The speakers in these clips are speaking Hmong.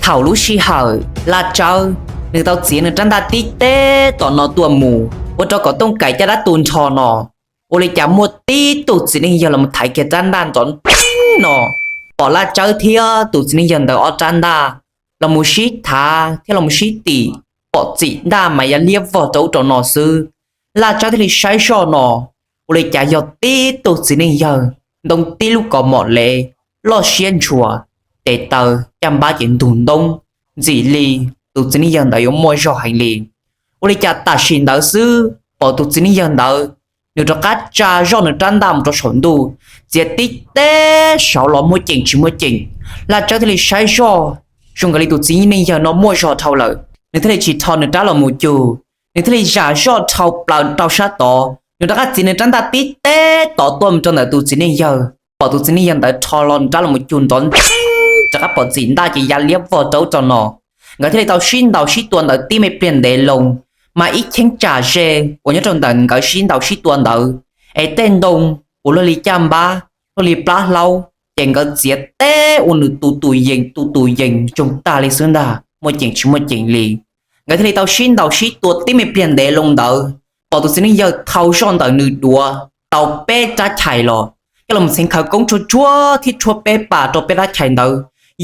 Thaum lub sij hawm Laj Tsawb nws tau txiav nws rab ntaj tib teb tom no tuaj mus ua rau kom Tooj Kaim caj dab tu nrho no, ua li cas muaj tib tug txiv neej yawg los thaiv kiag rab ntaj nrov nreeb no, pom Laj Tsawb thiab tus txiv neej yawg ntawd ob rab ntaj los mus sib thav thiab los mus sib tim, pom txim ntaj mas ya liab vog rau ub rau no xwb. Laj Tsawb thiaj li saib zoj no, ua li cas yog tib tug txiv neej yawg ntoo tib lub kaus mom lev, loj siab ntshua, tes taw caj npab ces ntug ntoob, ntxim li tus txiv neej yawg ntawd yuav muaj zog heev li. Ua li cas tam sim ntawd xwb pom tus txiv neej yawg ntawd nws rov qab tsa zoj nws rab ntaj mus rau saum ntuj, txiav tib teb saud los muaj ceem tsis muaj ceem. Laj Tsawb thiaj li saib zoj, zoo nkaus li tus txiv neej yawg no muaj zog dhau lawm, nws thiaj li tsis rho nws rab los mus cug, nws thiaj li zam zoj dhau plaws rau sab tod, nws rov qab txiav nws rab ntaj tib teb tod tuaj mus rau ntawm tus txiv neej yawg. Pom tus txiv neej yawg ntawd rho los nws rab los mus cug nrov nreeb, rov qab pom txim ntaj ces ya liab vog rau ub rau no. Nkawd thiaj li tau sib ntaus sib tua ntawd tib me pliag ntev loo, mas ib cheeb tsam ze uas nyob rau ntawm nkawd sib ntaus sib tua ntawd, es tej ntoo uas luag li caj npab, luag li plab hlaub, ces nkawd txiav teb ua nws tu tus yees tu tus yees zoo tag li xwb ntag, muaj ceem tsis muaj ceem li. Nkawd thiaj li tau sib ntaus sib tua tib me pliag ntev loo ntawd, pom tus txiv neej yawg thau zoj ntawm nws duav tau peb rab chais los, coj los mus txheev khawv koob tshuab tshuab thiab tshuab peb pas rau peb rab chais ntawd,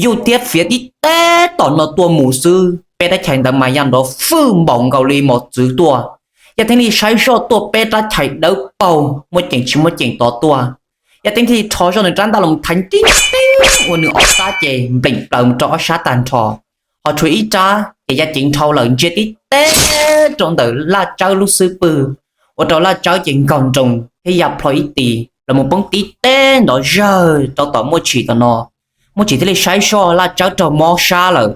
yuj thiab fiav tib teb tom no tuaj mus xwb, peb rab chais ntawd mas ya nrov fwj npaum nkaus li mos txwv tuaj. Yaj Teeb thiaj li saib zoj tuaj peb rab chais dawb paug muaj ceem tsis muaj ceem tod tuaj. Yaj Teeb thiaj li rho zoj nws rab ntaj los thaiv nreeb nreeb ua nws ob rab ces npleem plaws mus rau ob sab tag nrho, ho tshuav ib rab ces ya ceev dhau lawm ntsia tib teb rau ntawm Laj Tsawb lub xub pwg, ua rau Laj Tsawb ces nkaug nroos thiab ya plho ib tis los mus poob tib teb nrov zawg rau tom Muaj Tsim tom no. Muaj Tsim thiaj li saib zoj Laj Tsawb raug mob sab lawm,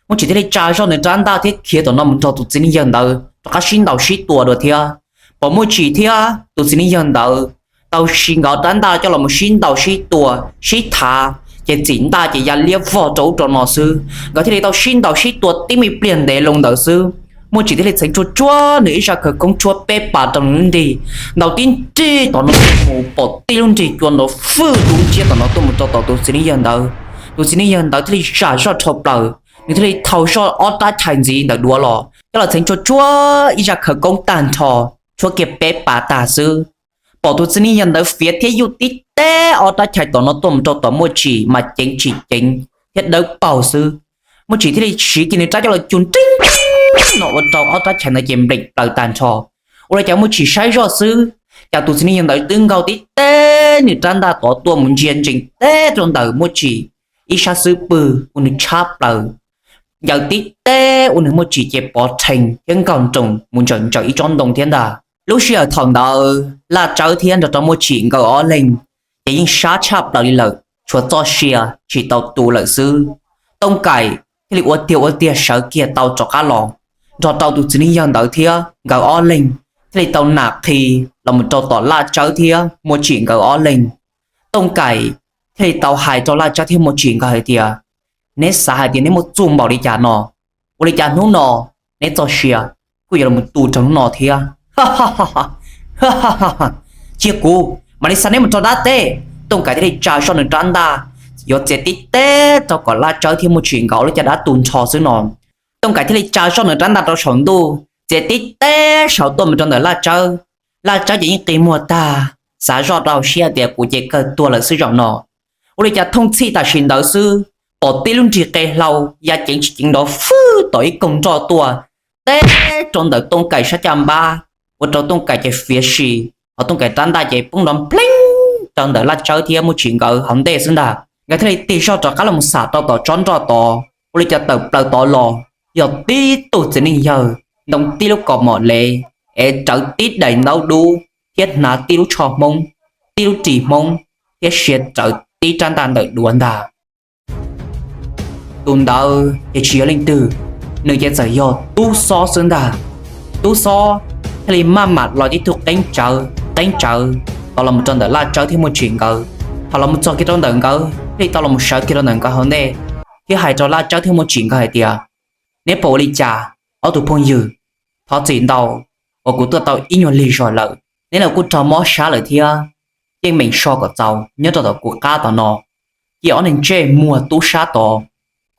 Muaj Tsim thiaj li tsa zoj nws rab ntaj thiab khiav tom no mus nrog tus txiv neej yawg ntawd rov qab sib ntaus sib tua dua thiab. Pom Muaj Tsim thiab tus txiv neej yawg ntawd tau siv nkawd rab ntaj coj los mus sib ntaus sib tua sib thav, ces txim ntaj ces ya liab vog rau ub rau no xwb. Nkawd thiaj li tau sib ntaus sib tua tib me pliag ntev loo ntawd xwb, Muaj Tsim thiaj li txheev tsuag tsuag nws ib zaj khawv koob tshuab peb pas rau nws lub nrig, ntaus tib nrig tom no mus pom tib lub nrig cua nrov fwj dub nciab tom no tuaj mus rau tom tus txiv neej yawg ntawd. Tus txiv neej yawg ntawd thiaj li zam zoj dhau plaws, nws thiaj li thau zoj ob rab chais ntxiv ntawm duav los coj los txheev tsuag tsuag ib zaj khawv koob tag nrho, tshuab kiag peb pas tag xwb. Pom tus txiv neej yawg ntawd fiav thiab yuj tib teb ob rab chais tom no tuaj mus rau tom Muaj Tsim mas ceev tsis ceev thiab dawb paug xwb. Muaj Tsim thiaj li siv kiag nws rab coj los cug nreeb nreeb no ua rau ob rab chais ntawd ces npleem plaws tag nrho. Ua li cas Muaj Tsim saib zoj xwb, cas tus txiv neej yawg ntawd twb nkaug tib teb nws rab ntaj tod tuaj mus ntsia ntsees teb rau ntawm Muaj Tsim ib sab xub pwg ua nws tshab plaws, ncaws tib teb ua nws Muaj Tsim ces pov rhees thiab nkaug nroos mus ntsawm ntsawm ib tsob ntoo thiab ntag. Lub sij hawm thaum ntawd Laj Tsawb thiab nrog rau Muaj Tsim nkawd ob leeg ces yeej sab tshaj plaws li lawm, tshuav txoj sia tsis tau tu lawm xwb. Tooj Kaim thiaj li ua tiag ua tiag sawv kiag tau rov qab los nrog rau tus txiv neej yawg ntawd thiab nkawd ob leeg thiaj li tau nam qhi los mus rau tom Laj Tsawb thiab Muaj Tsim nkawd ob leeg. Tooj Kaim thiaj li tau hais rau Laj Tsawb thiab Muaj Tsim nkawd hais tias, neb xav hais tias neb muaj txuj npaum li cas no? Ua li cas hnub no neb txoj sia kuj yuav los tu rau hnub no thiab? Cia kuv mam li xa neb mus rau dab teb. Tooj Kaim thiaj li tsa zoj nws rab ntaj yuav txiav tib teb rau kom Laj Tsawb thiab Muaj Tsim nkawd lub caj dab tu nrho xwb no. Tooj Kaim thiaj li tsa zoj nws rab ntaj rau saum ntuj txiav tib teb saud tuaj mus rau ntawm Laj Tsawb. Laj Tsawb ces yeej qi muag tag, xav zoj rau siab tias kuv ces kawg tuag lawm xwb zaum no. Ua li cas thooj txhij tam sim ntawd xwb, pom tib lub nrig qe hlau ya ceev tsis ceev nrov fwj tom ib koog nroj tuaj teb rau ntawm Tooj Kaim sab caj npab, ua rau Tooj Kaim ces fiav si, ho Tooj Kaim rab ntaj ces poob nrov npleeb rau ntawm Laj Tsawb thiab Muaj Tsim nkawd hauv ntej xwb ntag. Nkawd thiaj li tig zog rov qab los mus xam rau tom tsob nroj tod, ua li cas tawm plaws tod los yog tib tug txiv neej yawg ntoo tib lub kaus mom lev, es rawv tib daim ntaub dub thiab hnav tib lub tsho hmoob, tib lub ris hmoob, thiab sia rawv tib rab ntaj ntawm duav ntag. Tus ntawd ces tsis yog leej twg, nws ces txawm yog Tub Xob xwb ntag. Tub Xob thiaj li maj mam los tib tug qeeb tsawv qeeb tsawv tod los mus rau ntawm Laj Tsawb thiab Muaj Tsim nkawd. Thaum los mus txog kiag rau ntawm nkawd thiaj li tau los mus sawv kiag rau ntawm nkawd hauv ntej, thiab hais rau Laj Tsawb thiab Muaj Tsim nkawd hais tias, neb puas ua li cas, ob tug phooj ywg? Thov txim ntau uas kuv tuaj tau ib nyuag lig zog lawm, neb los kuj raug mob sab lawm thiab, yeej meem so kom txaus nyob rau tom kuv qab tom no, cia ob neeg ntsej muag tub sab tod,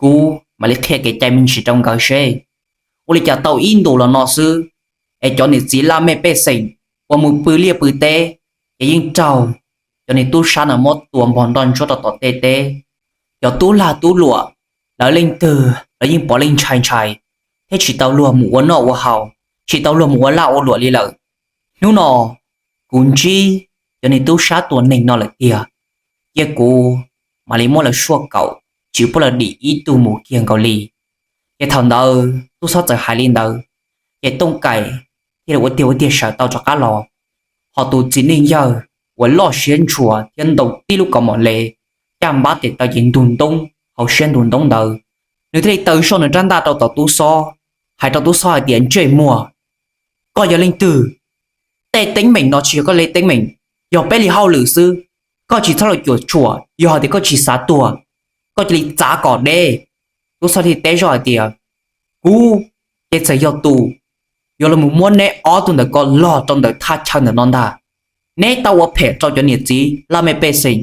kuv mam li qhia kev cai me ntsis rau nkawd seb. Ua li cas tau ib ntus los no xwb, es cov niam txiv laj mej pej xeem uas mus pw liaj pw teb, ces yeej raug cov niag tub sab no muab tua npog nroj ntsuab rau tom tej teb. Cov tub lag tub luam, lawv leej twg lawv yeej pov leej ntshai ntshai, thiab tsis tau luag mus ua noj ua haus, tsis tau luag mus ua laj ua luam li lawm. Hnub no kuv ntsib cov niag tub sab tua neeg no lawm tiag, cia kuv mam li muab lawv suaj kaum, tsis pub lawv dim ib tug mus kiag nkaus li. Ces thaum ntawd tub xob txawm hais li ntawd, ces Tooj Kaim thiaj li ua tiag ua tiag sawv tau rov qab los. Ho tus txiv neej yawg uas loj siab ntshua thiab ntoo tib lub kaus mom le, caj npab tes taw ces ntug ntoob hauv siab ntug ntoob ntawd, nws thiaj li taw zoj nws rab ntaj rau tom tub xob, hais rau tub xob hais tias, Ntsej muag, koj yog leej twg? Tej teeb meem no tsis yog koj li teeb meem, yog peb li hauj lwm xwb. Koj tsis txhob los cuam tshuam, yog hais tias koj tsis xav tuag, koj cia li txav kom deb. Tub xob thiaj teb zoj hais tias, Kuv ces txawm yog tus yuav los mus muab neb ob tug ntawm ko log rau ntawm thaj chaw ntawm no ntag. Neb tau ua phem rau cov niam txiv laj mej pej xeem,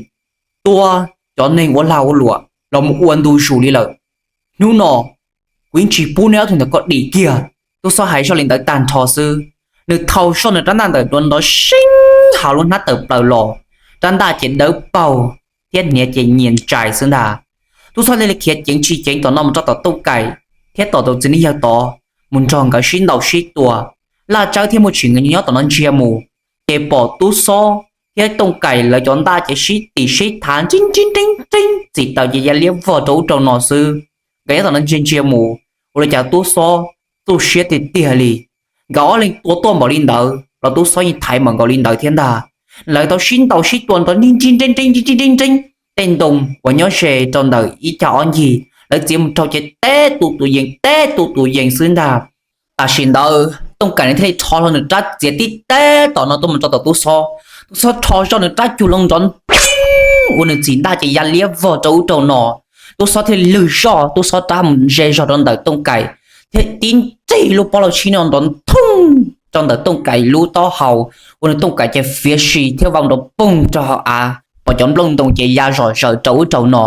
tua cov neeg ua lag ua luam los mus ua ntu zus li lawm. Hnub no kuv yeej tsis pub neb ob tug ntawm ko dim kiag. Tub xob hais zoj li ntawd tag nrho xwb, nws thau zoj nws rab ntaj ntawm nrov nrov seeb hauv lub hnab tawm plaws los, rab ntaj ces dawb paug thiab hniav ces nyias ntsais xwb ntag. Tub xob thiaj li khiav ceev tsis ceev tom no mus rau tom Tooj Kaim thiab tom tus txiv neej yawg tod, mus nrog nkawd sib ntaus sib tua. Laj Tsawb thiab Muaj Tshis nkawd nyob tom no ntsia mus, ces pom tub xob thiab Tooj Kaim lawv cov ntaj ces sib tim sib thav nrib nrib nreeb nreeb, txim taws ces ya liab vog rau ub rau no xwb. Nkawd nyob tom no ntsia ntsia mus, ua li cas tub xob tu siab tiag tiag li. Nkawd ob leeg tua tuaj npaum li ntawd los tub xob yeej thaiv npaum nkaus li ntawd thiab ntag. Lawv tau sib ntaus sib tua nrov nrib nrib nreeb nreeb nrib nrib nreeb nreeb, tej ntoo uas nyob ze rau ntawm ib cag ob ncig lawv txiav mus rau ces teb tu tus yees teb tu tus yees xwb ntag. Tam sim ntawd Tooj Kaim nws thiaj li rho hlo nws rab txiav tib teb tom no tuaj mus rau tom tub xob. Tub xob rho zoj nws rab cug loo nrov nreeb, ua nws txim ntaj ces ya liab vog rau ub rau no. Tub xob thiaj li lwg zoj, tub xob rab mus ze zog rau ntawm Tooj Kaim, thiab tib nrig lub pob lauj tshib no nrov nthoob rau ntawm Tooj Kaim lub taub hau, ua nws Tooj Kaim ces fiav si thiab vau nrov poog rau hauv av, pom cov nplooj ntoo ces ya zom zaws rau ub rau no.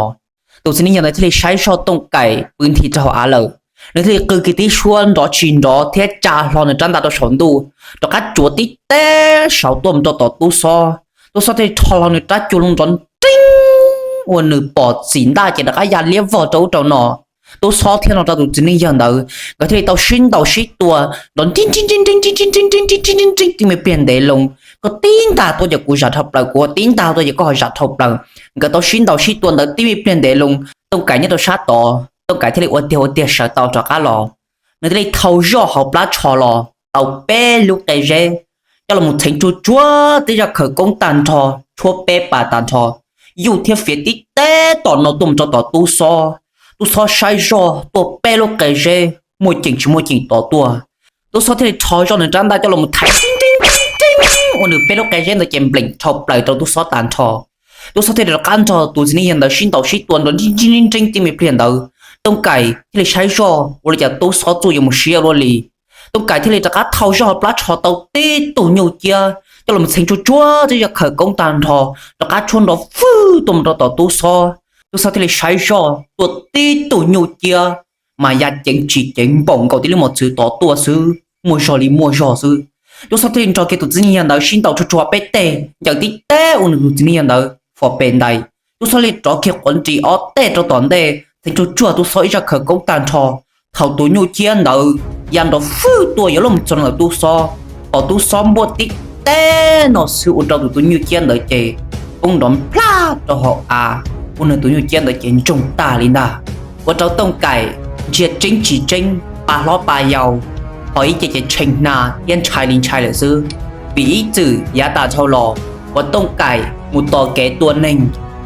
Tus txiv neej yawg ntawd thiaj li saib zoj Tooj Kaim pw nthi rau hauv av lawm, nws thiaj li qw kiag tib suab nrov tsis nrov thiab tsa hlo nws rab ntaj rau saum ntuj, rov qab tsuav tib teb saud tuaj mus rau tom tub xob. Tub xob thiaj li rho hlo nws rab cug loo nrov nreeb, ua nws pom txim ntaj ces rov qab ya liab vog rau ub rau no. Tub xob thiab no rau tus txiv neej yawg ntawd nkawd thiaj li tau sib ntaus sib tua nrov nrib nrib nreeb nrib nrib nreeb nrib nrib nrib nrib nrib tib me pliag ntev loo, koj tib ntag tuaj ces kuv zam dhau plaws, kuv tib ntag tuaj ces koj ho zam dhau plaws. Nkawd tau sib ntaus sib tua ntawd tib me pliag ntev loo, Tooj Kaim nyob rau sab tod, Tooj Kaim thiaj li ua tiag ua tiag sawv tau rov qab los. Nws thiaj li thau zoj hauv plab tsho los tau peb lub qe zeb, coj los mus txheev tsuag tsuag tib zaj khawv koob tag nrho, tshuab peb pas tag nrho, yuj thiab fiav tib teb tom no tuaj mus rau tom tub xob. Tub xob saib zoj tuaj peb lub qe zeb muaj ceem tsis muaj ceem tod tuaj. Tub xob thiaj li rho zoj nws rab ntaj coj los mus thaiv tib nreeb tib nreeb, ua nws peb lub qe zeb ntawd ces npleem dhau plaws rau tub xob tag nrho. Tub xob thiaj li rov qab nrog tus txiv neej yawg ntawd sib ntaus sib tua nrov nrib nrib nreeb tib me pliag ntawd. Tooj Kaim thiaj li saib zoj ua li cas tub xob txuj yuav mus siab luaj li. Tooj Kaim thiaj li rov qab thau zoj hauv plab tsho tau tib tug nyuj ciab coj los mus txheev tsuag tsuag tib zaj khawv koob tag nrho, rov qab tshuab nrov fwj tuaj mus rau tom tub xob. Tub xob thiaj li saib zoj tuaj tib tug nyuj ciab, mas ya ceev tsis ceev npaum nkaus tib lub mos txwv tod tuaj xwb, muaj zog li muaj zog xwb. Tub xob thiaj li nrog kiag tus txiv neej yawg ntawd sib ntaus tsuag tsuag peb teg, ncaws tib teg ua nws tus txiv neej yawg ntawd fom pem ntais. Tub xob thiaj li rov kiag quav ris ob teg rau tom ntej, txheev tsuag tsuag tub xob ib zaj khawv koob tag nrho. Thaum tus nyuj ciab ntawd ya nrov fwj tuaj yuav luag mus txog ntawm tub xob, pom tub xob npuaj tib teg no xwb ua rau tus tus nyuj ciab ntawd ces poob nrov nplaj rau hauv av, ua nws tus nyuj ciab ntawd ces ntsoog tag li ntag. Ua rau Tooj Kaim ntsia tseeb tsis tseeb, pa hlob pa yau, ho ib ce ces tshee hna thiab ntshai li ntshai lawm xwb. Vim ib txwm yav tas dhau los uas Tooj Kaim mus tos kev tua neeg,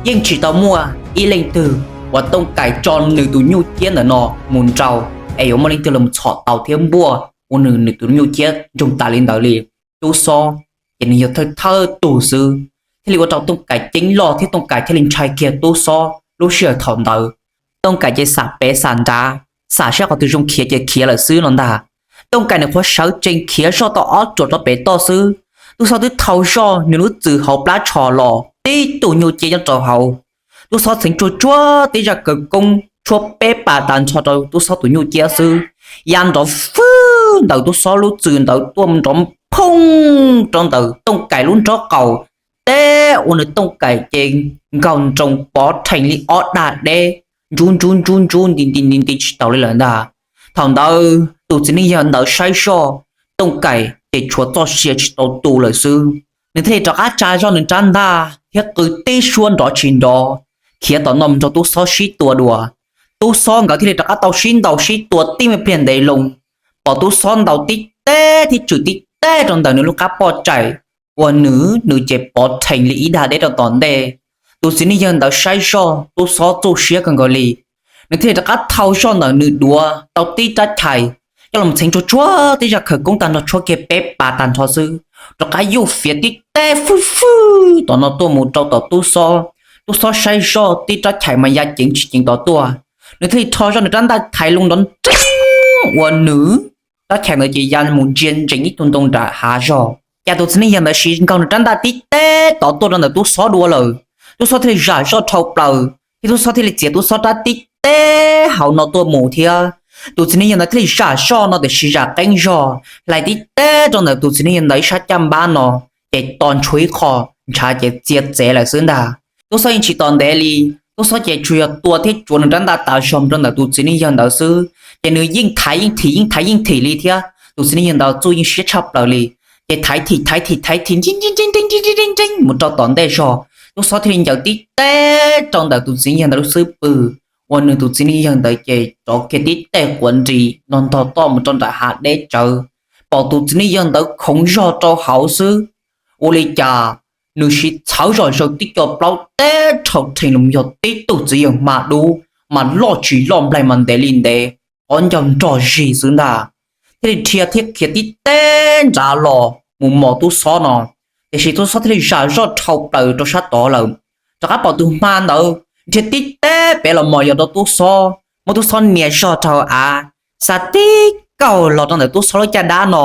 yeej tsis tau muaj ib leej twg uas Tooj Kaim tso nws tus nyuj ciab ntawm no mus nrau, es yuav muaj leej twg los txhom tau thiab npuaj ua nws nws tus nyuj ciab ntsoog tas li ntawd li. Tub xob ces nws yog thawj thawj tug xwb, thiaj li ua rau Tooj Kaim ceeb loj thiab Tooj Kaim thiaj li ntshai kiag tub xob lub sij hawm thaum ntawd. Tooj Kaim ces xam pem xam nrad, xam saib qhov twg zoo khiav ces khiav lawm xwb no ntag. Tooj Kaim nws qhuav sawv tsees khiav zoj tau ob ruam rau pem toj xwb, tub xob twb thau zoj nws lub txwm hauv plab tsho los tib tug nyuj ciab nyob rau hauv. Tub xob txheev tsuag tsuag tib zaj khawv koob tshuab peb pas tag nrho rau Tub Xob tus nyuj ciab xwb, ya nrov fwb ntawm Tub Xob lub txwm ntawd tuaj nrov phooj rau ntawm Tooj Kaim lub nraub qaum, teb ua nws Tooj Kaim ces nkaug nroo pov rhees li ob dag deb, ntsub ntsub ntsub ntsub nti nti nti nti tsis taus li lawm ntag. Thaum ntawd tus txiv neej yawg ntawd saib zoj Tooj Kaim ces tshuav txoj sia tsis tau tu lawm xwb, nws thiaj li rov qab tsa zoj nws rab ntaj thiab qw tib suab nrov tsis nrov khiav tom no mus nrog Tub Xob sib tua dua. Tub Xob nkawd thiaj li rov qab tau sib ntaus sib tua tib me pliag ntev loo, pom Tub Xob ntaus tib teb thiab tswm tib teb rau ntawm nws lub qab poj tsaim, uas nws nws ces pov rhees li ib dag deb rau tom ntej. Tus txiv neej yawg ntawd saib zoj Tub Xob txuj siab kawg nkaus li, nws thiaj li rov qab thau zoj ntawm nws duav tau tib rab chais coj los txheev tsuag tsuag tib zaj khawv koob tag nrho tshuab kiag peb pas tag nrho xwb, rov qab yuj fiav tib teb fwj fwj tom no tuaj mus rau tom Tub Xob. Tub Xob saib zoj tib rab chais mas ya ceev tsis ceev tom tuaj, nws thiaj li rho zoj nws rab ntaj thaiv loo nrov nreeb ua nws rab chais ntawd ces ya mus ntsia ntsees ib tug ntoo nram hav zog. Cas tus txiv neej yawg ntawd siv nkaug nws rab ntaj tib teb tod tuaj rau ntawm Tub Xob dua lawm. Tub Xob thiaj li zam zoj dhau plaws thiab Tub Xob thiaj li txiav Tub Xob rab tib teb hauv no tuaj mus thiab. Tus txiv neej yawg ntawd thiaj li zam zoj no tiam sis zam qeeb zog hlais tib teb rau ntawm tus txiv neej yawg ntawd ib sab caj npab no, ces to ntshuav ib qho ntshav ces txia txev lawm xwb ntag. Tub Xob yeej tsis tos ntev li, Tub Xob ces tsuas yog tua thiab tsuav nws rab ntaj tas zog rau ntawm tus txiv neej yawg ntawd xwb, ces nws yeej thaiv yeej thim yeej thaiv yeej thim li thiab tus txiv neej yawg ntawd txuj yeej siab tshaj plaws li. Ces thaiv thim thaiv thim thaiv thim nreeb nreeb nreeb nreeb nreeb nreeb mus rau tom ntej zog, Tub Xob thiaj li ncaws tib teb rau ntawm tus txiv neej yawg ntawd lub xub pwg, ua nws tus txiv neej yawg ntawd ces rov kiag tib teg quav nris no ntog toj mus rau nram hav deb tsawv. Pom tus txiv neej yawg ntawd khoov zog rau hauv xwb, ua li cas nws siv txhawv zom zaws tib co plaub teb rhau rhees los yog tib tug txiv yawg hma dub mas loj tsis loj nplaig mas ntev li ntev, qhov ncauj nrog zig xwb ntag, thiaj li dhia thiab khiav tib teb nrad los mus mos Tub Xob no. Tiam sis Tub Xob thiaj li zam zoj dhau plaws rau sab tod lawm, rov qab pom tus hma ntawd dhia tib teb pem los mos yos rau Tub Xob, muab Tub Xob nias zog rau av, xa tib kaug los rau ntawm Tub Xob lub caj dab no.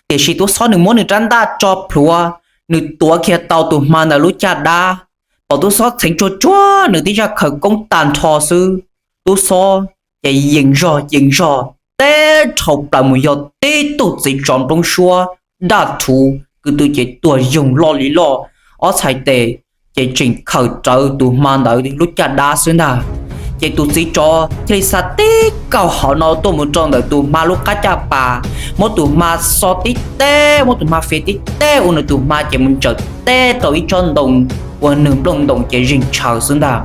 Tiam sis Tub Xob nws muab nws rab ntaj tso plhuav, nws tuav kiag tau tus hma ntawd lub caj dab. Pom Tub Xob txheev tsuag tsuag nws tib zaj khawv koob tag nrho xwb, Tub Xob ces yees zog yees zog teb rhau plaws mus yog tib tug txiv tsov nplooj suab daj rhuv, kwv tw ces tuag yoog loj li loj, ob txhais tes ces tseem khawm rawv tus hma ntawd lub caj dab xwb ntag. Ces tus txiv tsov thiaj li xa tib kaug hauv no tuaj mus rau ntawm tus hma lub qab caj pas, muab tus hma xo tib teb, muab tus hma fiav tib teb ua nws tus hma ces mus ntsaws teb rau ib tsob ntoo uas nws nplooj ntoos ces zeeg tshaws xwb ntag.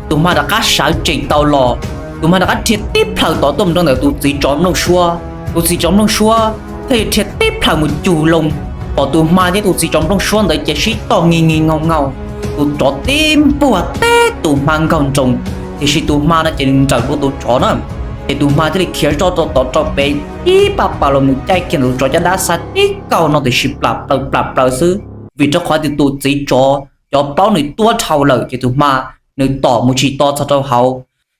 Tus hma rov qab sawv tsees tau los, tus hma rov qab dhia tib plhaws tod tuaj mus rau ntawm tus txiv tsov nplooj suab. Tus txiv tsov nplooj suab thiaj li dhia tib plhaws mus cug loo, pom tus hma thiab tus txiv tsov nplooj suab ntawd ces sib toj ngi ngi nkaug nkaug. Tus tsov tib npuag teb tus hma nkaug nroos, tiam sis tus hma no ces nws nrawm dua tus tsov na. Ces tus hma thiaj li khiav zoj rau tod rau pem tib paj pas los mus caij kiag ntawm tus tsov caj dab xa tib kaug no tiam sis plam plaws plam plaws xwb, vim rau qhov tias tus txiv tsov cov plaub nws tuab dhau lawm ces tus hma nws tom mus tsis to txog rau hauv.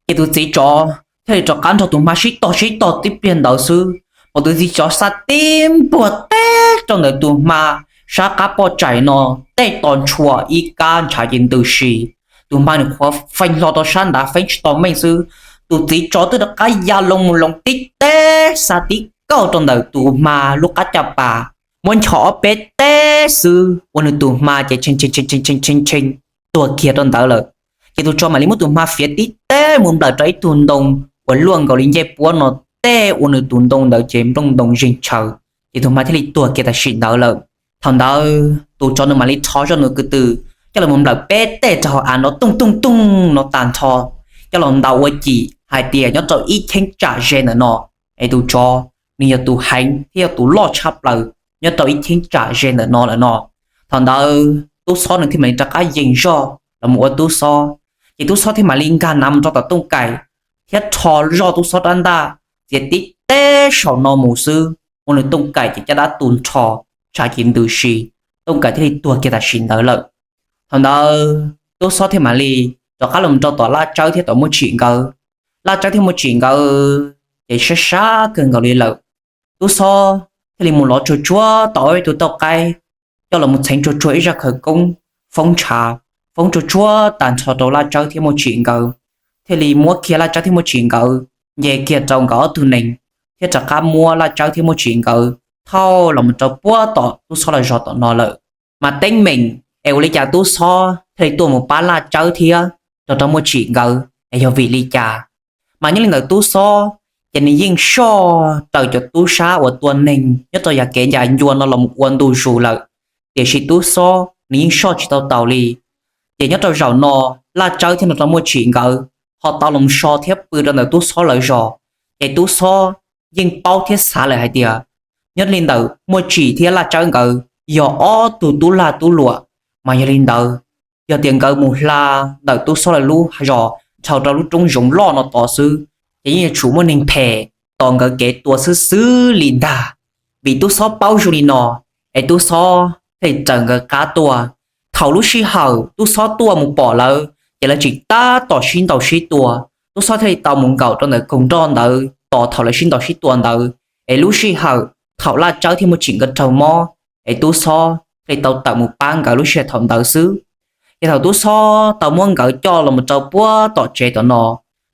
Ces tus txiv tsov thiaj li rov qab nrog tus hma sib tog sib tog tib pliag ntawd xwb, pom tus txiv tsov xa tib npuag teb rau ntawm tus hma sab qab poj tsaim no, tej to ntshua ib kab ntshav ces ntws si. Tus hma nws qhuav feej hlo rau sab nrad feeb tsis tau meej xwb, tus txiv tsov twb rov qab ya loo mus loo tib teb xa tib kaug rau ntawm tus hma lub qab caj pas, muab nchos ob peb teb xwb ua nws tus hma ces tshee tshee tshee tshee tuag kiag rau ntawd lawm. Ces tus tsov mam li muab tus hma fiav tib teb mus nplawm rau ib tug ntoo uas luaj nkaus li ncej puab no, tej ua nws tus ntoo ntawd ces nplooj ntoos zeeg tshaws, ces tus hma thiaj li tuag kiag tam sim ntawd lawm. Thaum ntawd tus tsov nws mam li rho zoj nws kwv tw coj los mus nplawm peb teg rau hauv av no tooj tooj tooj no tag nrho, coj los ntaus ua cim hais tias nyob rau ib cheeb tsam ze ntawm no es tus tsov nws yog tus heev thiab yog tus loj tshaj plaws nyob rau ib cheeb tsam ze ntawm no lawm no. Thaum ntawd tub xob nws thiaj mam li rov qab yees zoj los mus ua tub xob, ces tub xob thiaj mam li nkag nav mus rau tom Tooj Kaim thiab rho zoj tub xob rab ntaj txiav tib teb saum no mus xwb, ua nws Tooj Kaim ces caj dab tu nrho, ntshav ces ntws si, Tooj Kaim thiaj li tuag kiag tam sim ntawd lawm. Thaum ntawd tub xob thiaj mam li rov qab los rau tom Laj Tsawb thiab tom Muaj Tsim nkawd. Laj Tsawb thiab Muaj Tsim nkawd ces sab sab kawg nkaus li lawm. Tub xob thiaj li mus lov tsuag tsuag tau ib tug tauj qaib coj los mus txheev tsuag tsuag ib zaj khawv koob foob ntshav, foob tsuag tsuag tag nrho rau Laj Tsawb thiab Muaj Tsim nkawd. thiaj li muab kiag Laj Tsawb thiab Muaj Tsim nkawd nce kiag rau nkawd ob tug nees, thiab rov qab muab Laj Tsawb thiab Muaj Tsim nkawd thauj los mus rau puag tom tub xob lawv zos tom no lawm. Mas teeb meem es ua li cas tub xob thiaj li tuaj mus pab Laj Tsawb thiab rau rau Muaj Tsim nkawd es yog vim li cas? Mas nyob li ntawd tub xob ces nws yeej soj raws cov tub sab uas tua neeg nyob rau yav kev ncas ncua no los mus ua ntu zus lawm, tiam sis tub xob nws yeej soj tsis tau taus li. Ces nyob rau zaum no Laj Tsawb thiab no rau Muaj Tsim nkawd ho tau los so thiab pw rau ntawm tub xob lawv zos, ces tub xob yeej paub thiab xav lawm hais tias nyob li ntawm Muaj Tsim thiab Laj Tsawb nkawd yog ob tug tub lag tub luam. Mas yog li ntawd, yog tias nkawd mus hla ntawm tub xob lawv lub zos dhau rau lub roob zoov loj no tod xwb, ces yeej yuav tsum muaj neeg phem tos nkawd kev tua xwb xwb li ntag. Vim tub xob paub zoo li no, es tub xob thiaj li raws nkawd qab tuaj. Thaum lub sij hawm tub xob tuaj mus pom lawv, ces lawv tseem tab tom sib ntaus sib tua. Tub xob thiaj li tau mus nkaum rau ntawm koog nroj ntawd tos thaum lawv sib ntaus sib tua ntawd, es lub sij hawm thaum Laj Tsawb thiab Muaj Tsim nkawd raug mob, es tub xob thiaj li tau tawm mus pab nkawd lub sij hawm thaum ntawd xwb. Ces thaum tub xob tau muab nkawd coj los mus rau puag tom tsev tom no,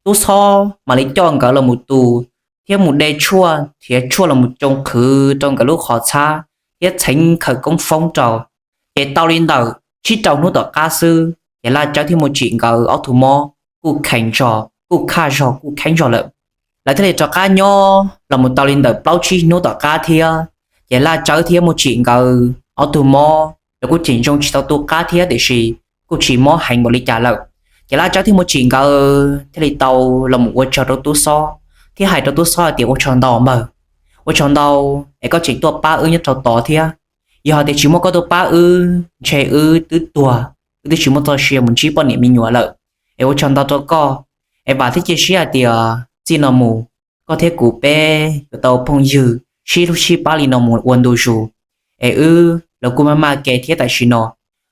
tub xob mam li coj nkawd los mus tu thiab mus de tshuaj thiab tshuaj los mus tsoo qhwv rau nkawd lub qhov txhab thiab txheev khawv koob foob rau. Ces tau li ntawm tsib rau hnub tom qab xwb, ces Laj Tsawb thiab Muaj Tsim nkawd ob tug mob kuj kheev zog, kuj khaj zog, kuj kheev zog lawm. Lawv thiaj li rov qab nyob los mus tau li ntawm plaub tsib hnub tom qab thiab, ces Laj Tsawb thiab Muaj Tsim nkawd ob tug mob los kuj tseem zoo tsis tau tu qab thiab, tiam sis kuj tsis mob heev npaum li cas lawm. Ces Laj Tsawb thiab Muaj Tsim nkawd thiaj li tau los mus ua tsaug rau tub xob thiab hais rau tub xob hais tias ua tsaug ntau npawg, ua tsaug ntau es koj tseem tuaj pab wb nyob rau tod thiab. Yog hais tias tsis muaj koj tuaj pab wb, ntshe wb twb tuag, wb twb tsis muaj txoj sia mus ntsib poj niam me nyuam lawm. Es ua tsaug ntau rau koj, es vam thiab cia siab hais tias txij no mus koj thiab kuv peb yuav tau phooj ywg sib hlub sib pab li no mus ua ntu zus. Es wb los kuj maj maj ke thiab, tam sim no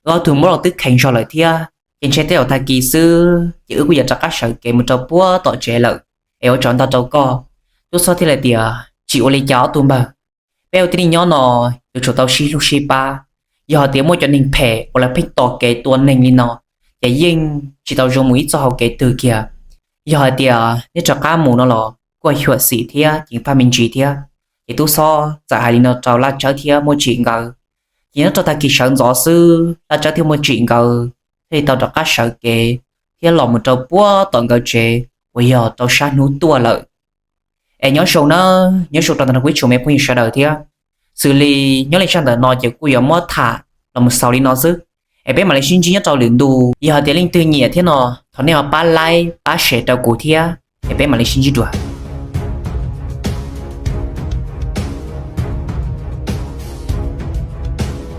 wb ob tug mob los twb kheev zog lawm thiab, ces ntshe tej zaum tag kis xwb ces wb kuj yuav rov qab sawv kev mus rau puag tom tsev lawm. Es ua tsaug ntau rau koj. Tub xob thiaj li tias tsis ua li cas ob tug npawg, peb ua tib neeg nyob no yuav tsum tau sib hlub sib pab. Yog hais tias muaj cov neeg phem uas lawv pheej tos kev tua neeg li no, ces yeej tsis tau zoo mus ib txoj hau kev twg kiag. Yog hais tias neb rov qab mus no los kuj xyuam xim thiab ceev faj me ntsis thiab. Ces tub xob txawm hais li no rau Laj Tsawb thiab Muaj Tsim nkawd. Ces nyob rau tag kis sawv ntxov xwb, Laj Tsawb thiab Muaj Tsim nkawd thiaj li tau rov qab sawv kev thiab los mus rau puag tom nkawd tsev uas yog rau sab hnub tuaj lawm. Es nyob zoo na, nyob zoo rau ntawm no kuv ib tsoom me phooj ywg sawv daws thiab. Xws li nyob li zaj ntawm no ces kuj yuav muab tham los mus xaus li no xwb. Es peb mam li sib ntsib nyob rau lwm ntu. Yog hais tias leej twg nyiam thiab no, thov nej ho pab like pab share rau kuv thiab, es peb mam li sib ntsib dua.